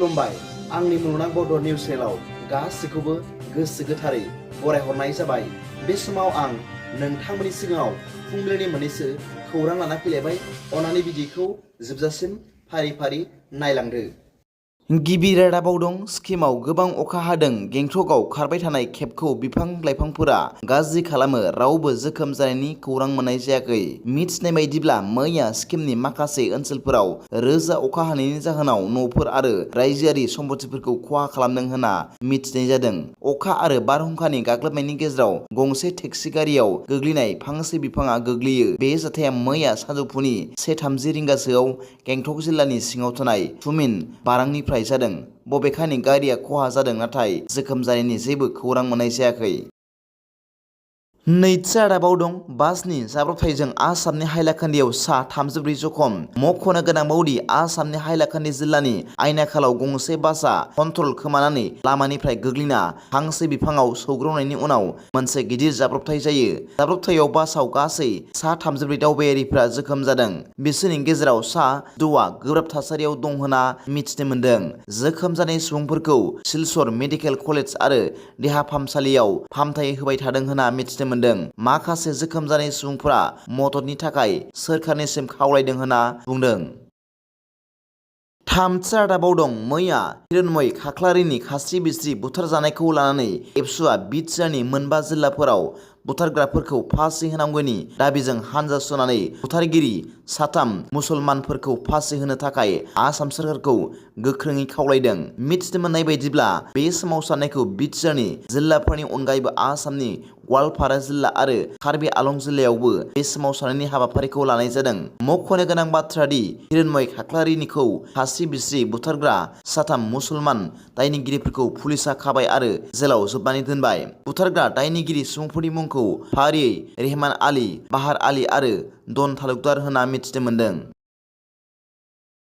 खुलुमबाय आंनि मुलुगनां बड' निउस चेनेलाव गासैखौबो गोसो गोथारै बरायहरनाय जाबाय। बे समाव आं नोंथांमोननि सिगाङाव फुंबिलिनि मोननैसो खौरां लाना फैलायबाय। अन्नानै भिडिअखौ जोबजासिम फारि फारि नायलांदो। गिबि रादाबाव दं सिक्किमाव गोबां अखा हादों। गेंटकआव खारबाय थानाय केबखौ बिफां लाइफांफोरा गाज्रि खालामो। रावबो जोखोम जानायनि खौरां मोननाय जायाखै। मिथिनाय बायदिब्ला मैया सिक्किमनि माखासे ओनसोलफोराव रोजा अखा हानायनि जाहोनाव न'फोर आरो रायजोआरि सम्पथिफोरखौ खहा खालामदों होनना मिथिनाय जादों। अखा आरो बारहुंखानि गाग्लोबनायनि गेजेराव गंसे टेक्सि गारियाव गोग्लैनाय फांसे बिफाङा गोग्लैयो। बे जाथाया मैया सानजौफुनि 1:30 रिंगासोआव गेंटक जिल्लानि सिङाव थानाय तुमिन बारांनिफ्राय जादों। बबेखानि गारिया खहा जादों नाथाय जोखोम जानायनि जेबो खौरां मोननाय जायाखै। नैथि रादाबाव दं बासनि जाब्रबथायजों आसामनि हाइलाकान्दियाव सा 34 जखम। मख'नो गोनांबावदि आसामनि हाइलाकान्दी जिल्लानि आइनाखालाव गंसे बासआ कन्ट्रल खोमानानै लामानिफ्राय गोग्लैना फांसे बिफाङाव सौग्रावनायनि उनाव मोनसे गिदिर जाब्रबथाय जायो। जाब्रबथायाव बासआव गासै सा 34 दावबायारिफ्रा जोखोम जादों। बिसोरनि गेजेराव सा 6आ गोब्राब थासारियाव दं होनना मिथिनो मोन्दों। जोखोम जानाय सुबुंफोरखौ सिलचर मेडिकेल कलेज आरो देहा फाहामसालियाव फाहामथाय होबाय थादों होनना मिथिनो मोन्दों। माखासे जोखोम जानाय सुबुंफोरा मददनि थाखाय सोरखारनिसिम खावलायदों होनना बुंदों। थामथि रादाबाव दं मैया हिरण्मय खाख्लारिनि खास्रि बिस्रि बुथारजानायखौ लानानै एबसुआ बिटिआरनि मोनबा जिल्लाफोराव बुथारग्राफोरखौ फासि होनांगौनि दाबिजों हानजा सुनानै बुथारगिरि 3 मुसलमानफोरखौ फासि होनो थाखाय आसाम सोरखारखौ गोख्रोङै खावलायदों। मिथिनो मोननाय बायदिब्ला बे सोमावसारनायखौ बिटिआरनि जिल्लाफोरनि अनगायैबो आसामनि गवालपारा जिल्ला आरो कार्बि आलं जिल्लायावबो बे सोमावसारनायनि हाबाफारिखौ लानाय जादों। मख'नो गोनां बाथ्रा दि हिरण्मय खाख्लारिनिखौ खास्रि बिस्रि बुथारग्रा 3 मुसलमान दायनिगिरिफोरखौ पुलिसआ खाबाय आरो जेलाव जोबनानै दोनबाय। बुथारग्रा दायनिगिरि सुबुंफोरनि मुंखौ फारियै रेहमान आली, बाहार आली आरो डन तालुकदार होनना मिथिनो मोन्दों।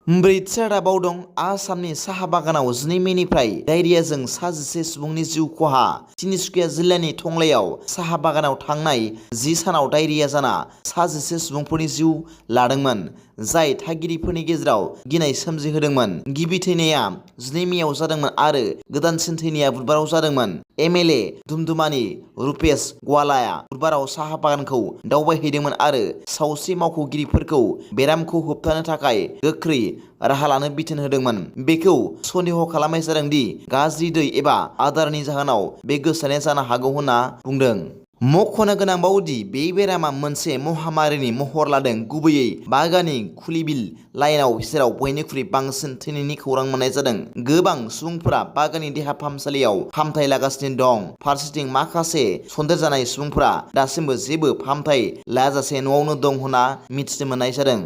ब्रैथि रादाबाव दं आसामनि साहा बागानाव 12 मेनिफ्राय डायरियाजों सा 11 सुबुंनि जिउ खहा। तिनिसुकिया जिल्लानि टंलायाव साहा बागानाव थांनाय 10 सानाव डायरिया जाना सा 11 सुबुंफोरनि जिउ लादोंमोन, जाय थागिरिफोरनि गेजेराव गिनाय सोमजिहोदोंमोन। गिबि थैनाया 12 मेआव जादोंमोन आरो गोदानसिन थैनाया बुधबाराव जादोंमन। एमएलए दुमदुमानि रुपेश गवालाया बुधबाराव साहा बागानखौ दावबायहैदोंमोन आरो सावस्रि मावख'गिरिफोरखौ बेरामखौ होबथानो थाखाय गोख्रै राहा लानो बिथोन होदोंमोन। बेखौ सन्देह खालामनाय जादों दि गाज्रि दै एबा आदारनि जाहोनाव बे गोसारनाया जानो हागौ होनना बुंदों। मख'नो गोनांबावदि बे बेरामा मोनसे महामारिनि महर लादों, गुबैयै बागाननि खुलिबिल लाइनआव, जेराव बयनिख्रुइ बांसिन थैनायनि खौरां मोननाय जादों। गोबां सुबुंफोरा बागाननि देहा फाहामसालियाव फाहामथाय लागासिनो दं। फारसेथिं माखासे सन्देरजानाय सुबुंफोरा दासिमबो जेबो फाहामथाय लायाजासे न'आवनो दं होनना मिथिनो मोननाय जादों।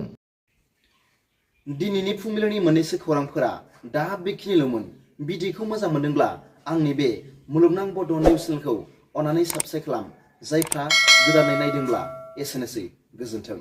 दिनैनि फुंबिलिनि मोननैसो खौरांफोरा दा बेखिनिल'मोन। भिडिअखौ मोजां मोनदोंब्ला आंनि बे मुलुगनां बड' निउस चेनेलखौ अन्नानै साबस्क्राइब खालाम। जायफ्रा गोदानै नायदोंब्ला एसेनोसै, गोजोन्थों।